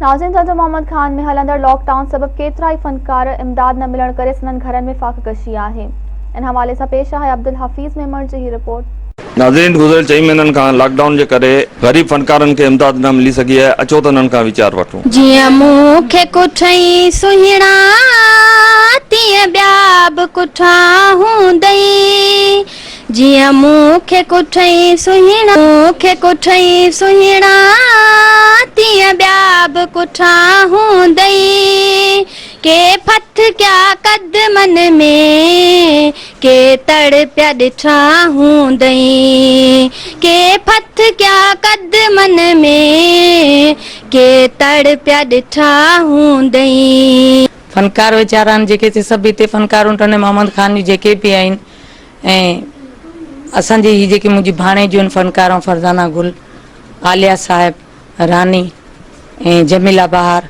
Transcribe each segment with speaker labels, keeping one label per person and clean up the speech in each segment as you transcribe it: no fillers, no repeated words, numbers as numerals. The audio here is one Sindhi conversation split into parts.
Speaker 1: ناظرين ٽنڊو محمد خان ۾ هلندڙ لاڪ ڊائون سبب ڪيترائي فنڪار امداد نه ملڻ ڪري سندن گهرن ۾ فاقه ڪشي آهي ان حوالي سان پيش آهي عبدالحفيظ ميمڻ جي هي رپورٽ.
Speaker 2: ناظرين گذريل چئن مهينن کان لاڪ ڊائون جي ڪري غريب فنڪارن کي امداد نه ملي سگهي آهي اچو ته انهن کان ويچار وٺون.
Speaker 3: جيئن مون کي ڪٺئين سهڻا، تيئن ٻيا به ڪٺا هوندئي. جيئن مون کي ڪٺئين سهڻا، مون کي ڪٺئين سهڻا، تيئن ٻيا به ڪٺا هوندئي. ڪي ڦٿڪيا قدمن ۾، ڪي تڙپيا ڏٺا هوندئي. ڪي ڦٿڪيا قدمن ۾، ڪي تڙپيا ڏٺا هوندئي.
Speaker 4: فنڪار ويچارا آهن جيڪي سي سڀ هتي فنڪارون ٽنڊي محمد خان جون جيڪي به آهن ۽ اسان جي هي جيڪي منهنجي ڀاڻيجيون آهن فنڪارون فرزانه گل، عاليه صاحب، راني ۽ جميله بهار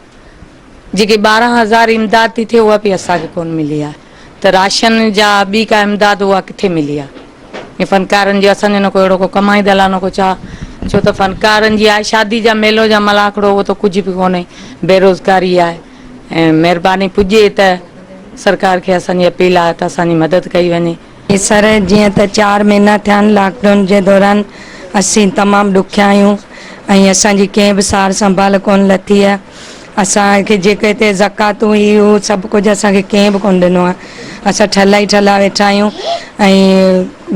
Speaker 4: جيڪي 12 هزار امداد ٿي ٿئي اها به اسان کي ڪونه ملي آهي ته راشن جا ٻي ڪا امداد اها ڪٿي ملي آهي ۽ فنڪارن جي اسان جو نه ڪو اهڙو ڪو ڪمائيندل آهي نه ڪو ڇا ڇو ته فنڪارن جي آهي شادي جا ميلو جا ملاکڙو اهو ته ڪجهه به ڪونهي بيروزگاري آهي ۽ مهرباني پڄي ته سرڪار کي اسان جي اپيل آهي ته اسان جي مدد ڪئي وڃي.
Speaker 5: سر جيئن ته چار مهينا ٿيا آهن لاڪ ڊائون جي دوران اسين تمام ڏکيا آهيون ۽ اسان جي ڪنهن به سار سنڀال ڪونه لٿي آهي اسان کي جيڪي هتي زڪواتون هي هو سڀ ڪجهه اسان کي ڪنهن به ڪونه ڏنو آهي اسان ٺلها ئي ٺلها ويٺا آهيون ۽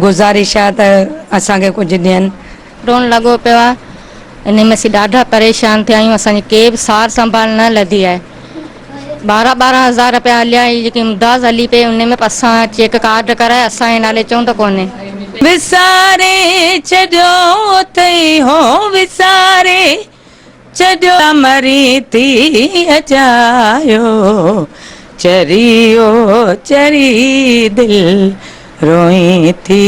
Speaker 5: گذارش آهي ته اسان کي ڪجهه ڏين.
Speaker 6: ڊون لڳو پيو آهي انهي ۾ اسين ڏاڍا پريشان ٿيا آهيون اسان جي ڪي به سار سنڀال نه لڌي آهي ٻارهن ٻارهن هزار رپيا هليا هي جيڪي امداد هلي پئي انهي ۾ به اسان چيڪ ڪارڊ ڪرائي اسان جي نالي چون ته ڪونهي.
Speaker 4: وساري ڇڏيو اٿئي هو وساري ڇڏيو مرين ٿي اجايو چري او چري دل روئين ٿي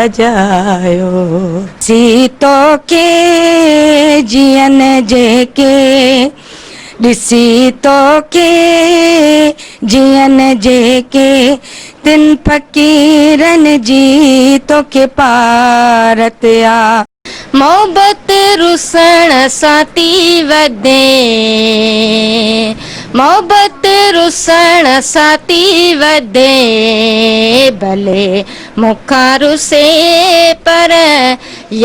Speaker 4: اجايو.
Speaker 5: سي توکي جيئن جيڪي ڏسي توکي جيئن جيڪي تن فقيرن جي توکي پارت آ.
Speaker 3: محبت رسڻ سان ٿي وڌي محبت رسڻ سان ٿي وڌي ڀلي مون کان رسي پر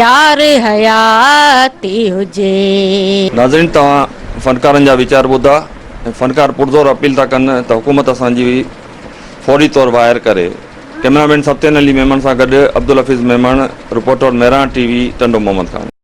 Speaker 3: يار حياتي هجي.
Speaker 2: ناظرين توهان فنڪارن جا ويچار ٻڌا ۽ فنڪار پرزور اپيل ٿا ڪن ته حڪومت اسان جي فوري طور واهر ڪري. ڪئميرا مين ستين علي ميمڻ سان گڏ Abdul Hafeez Memon, reporter Mehran T V, Tando Muhammad Khan.